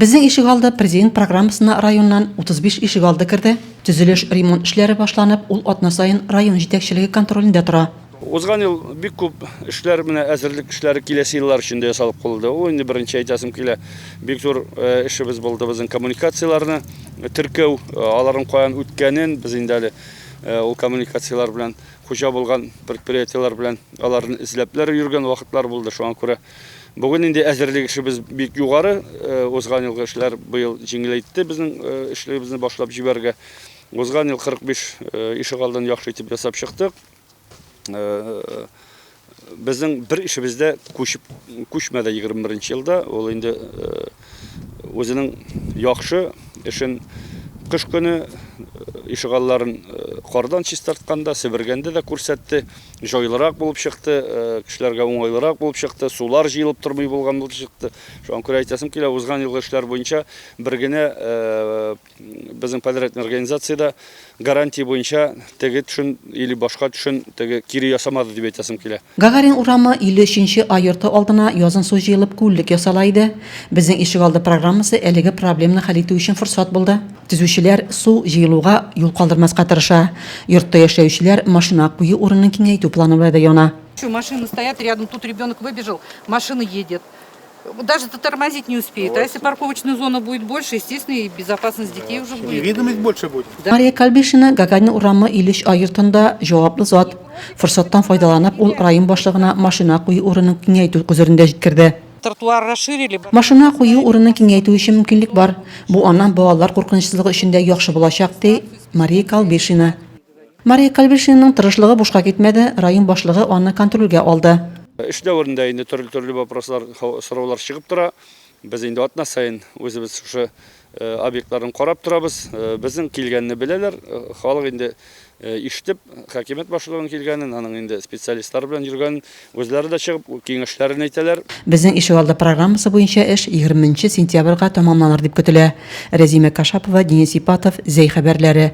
Безнең ишегалды Президент программасына районнан 35 ишегалды керде. Төзелеш, ремонт эшләре башланып, ул атна саен район җитәкчелеге контролендә тора. Узган ел бик күп эшләр, менә әзерлек эшләре киләсе еллар өчен дә ясалып куелды. Ул инде беренче әйтәсем килә, бик зур эшебез булды безнең коммуникацияләрне теркәү, аларның каян үткәнен, без инде әле ул коммуникацияләр белән хуҗа булган предприятиеләр белән аларны эзләпләр йөргән вакытлар булды. Шуңа күрә бүген инде әзерлек эшебез бик югары. Узган елгы эшләр быел җиңеләйтте безнең эшлегебезне башлап җибәрергә. Узган ел 45 ишегалдын яхшы итеп ясап чыктык. Безнең бер эшебез дә күчеп күчмәде 21 елда. Ул инде үзенең яхшы эшен кыш көне ишегалларын кардан чистартканда, себергәндә дә күрсәтте. Җайлырак булып чыкты, кешеләргә уңайлырак булып чыкты, сулар җыелып тормый булган булып чыкты. Шуңа күрә әйтәсем килә, узган елгы эшләр буенча бер генә Безнең подрядный организациядә гарантия буенча теге төшен или башка төшен теге кире ясамады дип әйтәсем килә. Гагарин урамы 53 нче А йорты алдына язын су җыелып күллек ясала иде. Безнең ишегалды программасы әлеге проблеманы хәл итү өчен форсат булды. Төзүчеләр су җыелуга юл калдырмаска тырыша. Йортта яшәүчеләр машина кую урынын киңәйтү планы белән дә яна. Машины стоят рядом, тут ребенок выбежал, машина едет. Даже тормозить не успеет. А если парковочная зона будет больше, естественно, и безопасность детей уже будет. И видимость больше будет. Да. Мария Кальбишина Гагарин урамы 53 А йортында җаваплы зат. Форсаттан файдаланып, ул район башлыгына машина кую урынын киңәйтү гозерен дә җиткерде. Тротуар расширили. Машина кую урынын киңәйтү өчен мөмкинлек бар. Бу аннан балалар куркынычсызлыгы өчен дә яхшы булачак, ди Мария Калбишина. Мария Кальвишинаның тырышлыгы бушка китмәде, район башлыгы аны контрольгә алды. Эш дәверендә инде төрле-төрле вопрослар, сораулар чыгып тора. Без инде атна саен үзебез шушы объектларны карап торабыз. Безнең килгәнне беләләр. Халык инде ишетеп, хакимият башлыгының килгәнен, аның инде специалистлар белән йөргәнен, үзләре дә чыгып, киңәшләрен әйтәләр. Безнең ишегалды программасы буенча эш 20 нче сентябрьгә тәмамланыр дип көтелә. Рәзимә Кашапова, Денис Ипатов, Зәй хәбәрләре.